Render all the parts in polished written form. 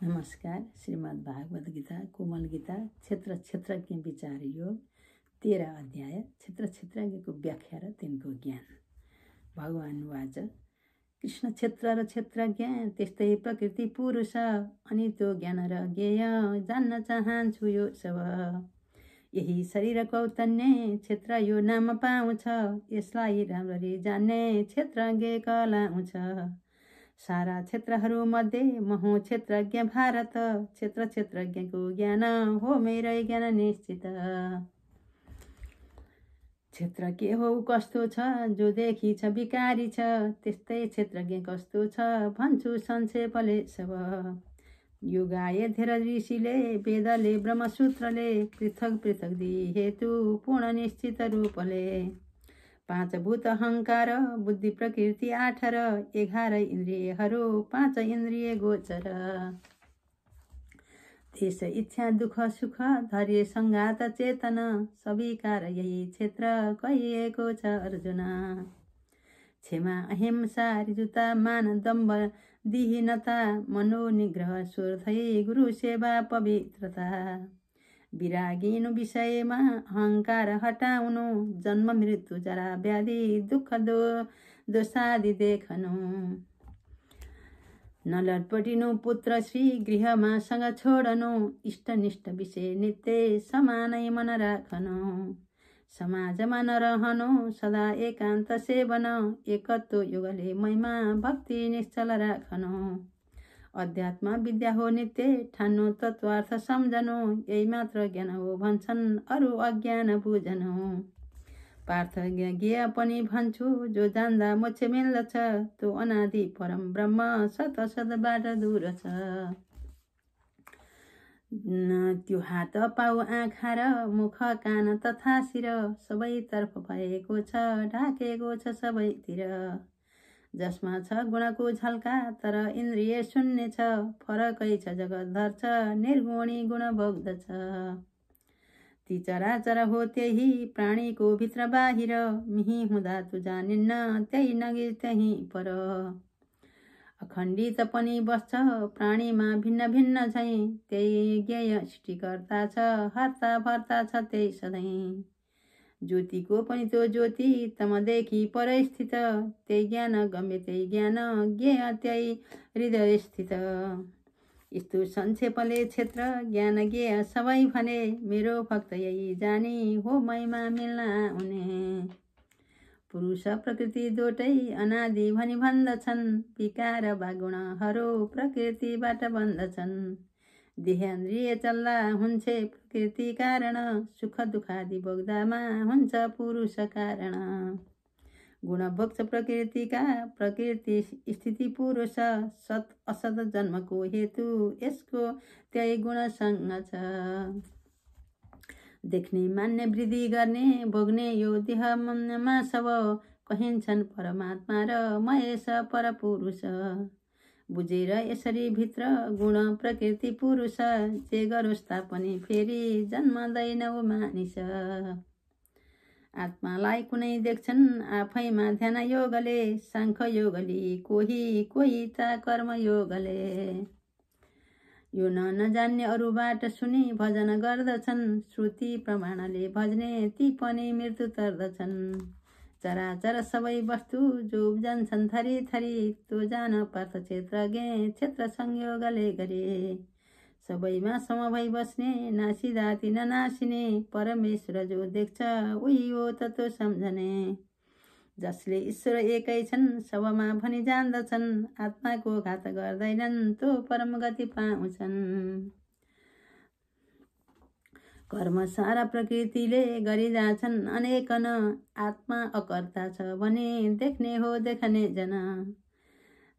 नमस्कार। श्रीमद् भागवत गीता कोमल गीता क्षेत्र क्षेत्रज्ञ विचार योग 13 अध्याय क्षेत्र क्षेत्रज्ञको व्याख्या र तिनको ज्ञान। भगवान वाच कृष्ण क्षेत्र र क्षेत्रज्ञ त्यस्तै प्रकृति पुरुष अनि त्यो ज्ञान र ज्ञेय जान्न चाहन्छु यो सब। यही शरीर कौतन्य क्षेत्र यो नाम पाउँछ, यसलाई राम्ररी जान्ने क्षेत्रज्ञ कहलाउँछ। सारा क्षेत्रहरू मध्ये म हुँ क्षेत्रज्ञ भारत, क्षेत्र क्षेत्रज्ञको ज्ञान हो मेरै ज्ञान निश्चित। क्षेत्र के हो कस्तो छ जो देखी छ विकारी छ, त्यस्तै क्षेत्रज्ञ कस्तो छ भन्छु संक्षेपले सब। युगाए धेर ऋषिले वेदले ब्रह्मसूत्रले पृथक पृथक दिए हेतु पूर्ण निश्चित रूपले। 5 भूत अहंकार बुद्धि प्रकृति 8 र 11 इन्द्रियहरू 5 इन्द्रिय गोचर। देश इच्छा दुख सुख धैर्य संघात चेतन सविकार यही क्षेत्र कहिएको छ अर्जुन। क्षमा अहिंसा ऋजुता मान दम्भ दिहीनता मनोनिग्रह स्वर्धै गुरु सेवा पवित्रता। विरागिनु विषयमा अहंकार हटाउनु, जन्म मृत्यु जरा व्याधि दुःख दोषादि देखनु। नलटपटिनु पुत्र श्री गृहमा सँग छोडनु, इष्टनिष्ठ विषय नित्य समानै मन राखनु। समाजमा नरहनु सदा एकान्त सेवन, एकत्व योगले महिमा भक्ति निश्चल राखनु। अध्यात्म विद्या हो नित्य ठान्नु तत्वार्थ सम्झनु, यही मात्र ज्ञान हो भन्छन् अरू अज्ञान बुझनु। पार्थ ज्ञ पनि भन्छु जो जान्दा मोक्ष मिल्दछ, त्यो अनादि परम ब्रह्म सत सतबाट दूर छ। त्यो हात पाउ आँखा र मुख कान तथा शिर सबैतर्फ भएको छ, ढाकेको छ सबैतिर। जसमा छ गुणको झल्का तर इन्द्रिय शून्य छ, फरकै छ जगतधर छ निर्गुणी गुण भोग्दछ। ती चराचर हो त्यही प्राणीको भित्र बाहिर, मिही हुँदा तु जानिन्न त्यही नगी त्यही पर। अखण्डित पनि बस्छ प्राणीमा भिन्न भिन्न झैं, त्यही ज्ञेय सृष्टिकर्ता छ हर्ता भर्ता छ त्यही सधैँ। ज्योतिको पनि त्यो ज्योति तमदेखि परै स्थित, त्यही ज्ञान गम्य त्यही ज्ञान ज्ञेय त्यही हृदय स्थित। यस्तो संक्षेपले क्षेत्र ज्ञान ज्ञेय सबै भने, मेरो भक्त यही जानी हो महिमा मिल्न आउने। पुरुष प्रकृति दुवटै अनादि भनी भन्दछन्, विकार वा गुणहरू प्रकृतिबाट बन्दछन्। देहेन्द्रिय चल्दा हुन्छ प्रकृति कारण, सुख दुखादि भोग्दामा हुन्छ पुरुष कारण। गुण भोग्छ प्रकृतिका प्रकृति स्थिति पुरुष, सत असत जन्मको हेतु यसको त्यही गुणसँग छ। देख्ने मान्ने वृद्धि गर्ने भोग्ने यो देहमा सब, कहिन्छन् परमात्मा र महेश पर पुरुष। बुझेर यसरी भित्र गुण प्रकृति पुरुष, जे गरोस् तापनि फेरि जन्मदैन ऊ मानिस। आत्मालाई कुनै देख्छन् आफैमा ध्यान योगले, साङ्ख्य योगले कोही ता कर्म योगले। यो नजान्ने अरूबाट सुनि भजन गर्दछन्, श्रुति प्रमाणले भज्ने ती पनि मृत्यु तर्दछन्। चराचर सबै वस्तु जो उब्जन्छन् थरी थरी, त्यो जान पार्थ क्षेत्रज्ञ क्षेत्र संयोगले गरे। सबैमा सम भई बस्ने नासिदाति ननासिने, परमेश्वर जो देख्छ उही हो त त्यो सम्झने। जसले ईश्वर एकै छन् सबमा भनी जान्दछन्, आत्माको घात गर्दैनन् त्यो परम गति पाउँछन्। कर्म सारा प्रकृतिले गरिजाछन् अनेकन, आत्मा अकर्ता छ भने देख्ने हो देखने जन।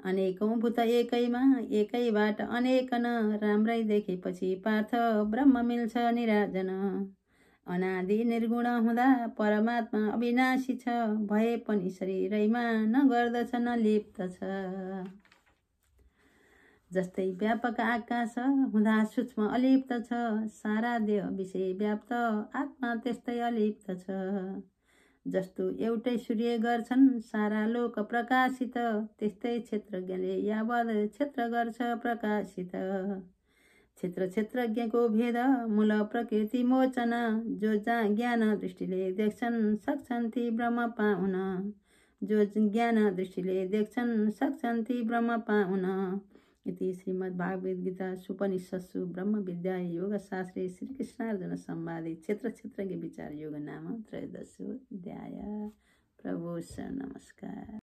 अनेकौं भूत एकैमा एकैबाट अनेकन, राम्रै देखेपछि पार्थ ब्रह्म मिल्छ निराजन। अनादि निर्गुण हुँदा परमात्मा अविनाशी छ, भए पनि शरीरैमा नगर्दछ नलिप्त छ। जस्तै व्यापक आकाश हुँदा सूक्ष्म अलिप्त छ, सारा देह विषय व्याप्त आत्मा त्यस्तै अलिप्त छ। जस्तो एउटै सूर्य गर्छन् सारा लोक प्रकाशित, त्यस्तै क्षेत्रज्ञले यावत क्षेत्र गर्छ प्रकाशित। क्षेत्र क्षेत्रज्ञको भेद मूल प्रकृति मोचन, जो ज्ञान दृष्टिले देख्छन् सक्छन् ती ब्रह्म पाउन, जो ज्ञान दृष्टिले देख्छन् सक्छन् ती ब्रह्म पाउन। इति श्रीमद्भागवत गीता उपनिषत्सु ब्रह्म विद्या योगशास्त्रे श्रीकृष्णार्जुन संवादे क्षेत्र क्षेत्रज्ञ विचार योग नाम त्रयोदशोऽध्याय। प्रभु नमस्कार।